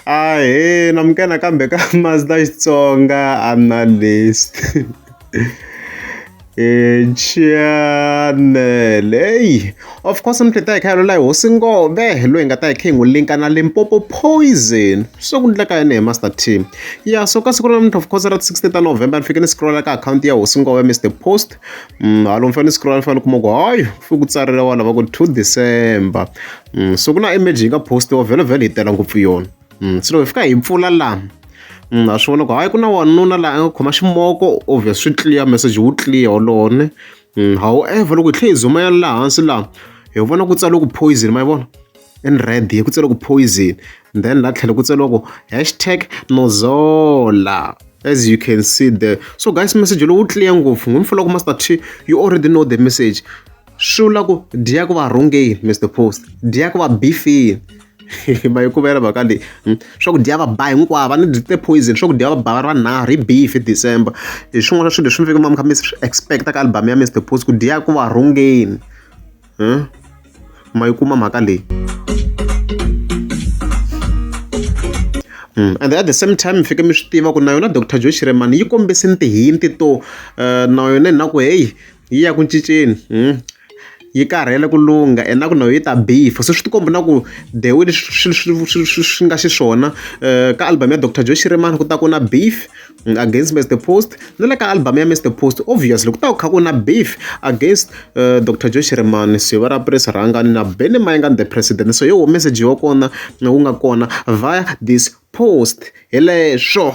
Ahee namukela nakambe ka Master Xitsonga Analyst channel hey of course mi tlhela hi kha hi lola hi hosi ngove loyi hi nga ta hi kha hi n'wi linka na Limpopo Poison so ku endleka yini hi Master T ya so ka siku ra namuntlha of course ra 16 ta November ni fike ni scrolla ka akhawunti ya hosi ngove Mr Post halo ni fanele ni scrolla ni fanele ni kuma ku hayi ku tsarela wa lava ku 2 December so ku na image yi nga postiwa vhele vhele hi tela ngopfu yona se loko hi fika hi pfula laha ha swi vona ku hayi ku na wanuna laha a nga khoma ximoko obvious swi clear message wu clear wolowo ne however loko hi tlhela hi zoom-a ya laha hansi laha hi vona ku tsariwe ku poison ma yi vona in red ku tsariwe ku poison then laha tlhelo ku tsariwa ku hashtag nozola as you can see there so guys message lowu clear ngopfu n'wi mi ku Master T you already know the message swi vula ku dya ku va rhungeni Mr Post dya ku va beefini ma yi kumela mhaka leyi swa ku dya va ba hinkwavo a ni dyi ti-poison swa ku dya va ba va ri vanharhu hi beef hi December hi swin'wana swa swilo leswi mi fike mi kha mi swi expect ka album ya Mr Post ku dya ku va rhungeni ma yi kuma mhaka leyi and at the same time mi fike mi swi tiva ku na yona Doctor Joe Shirimani yi kombise tihinti to na yona na ku heyi yi ya ku cinceni yi karhele ku lungha ene na ku na yi ta beef se swi tikomba na ku the way leswi swi nga xiswona ka album ya Doctor Joe Shirimani ku ta ku na beef against Mr Post na le ka album ya Mr Post obviously ku ta ku kha ku na beef against Doctor Joe Shirimani Siva ra Prince Rhangani na Benny Mayengani the president so hi wo message wa kona wu nga kona via this post hi leswo.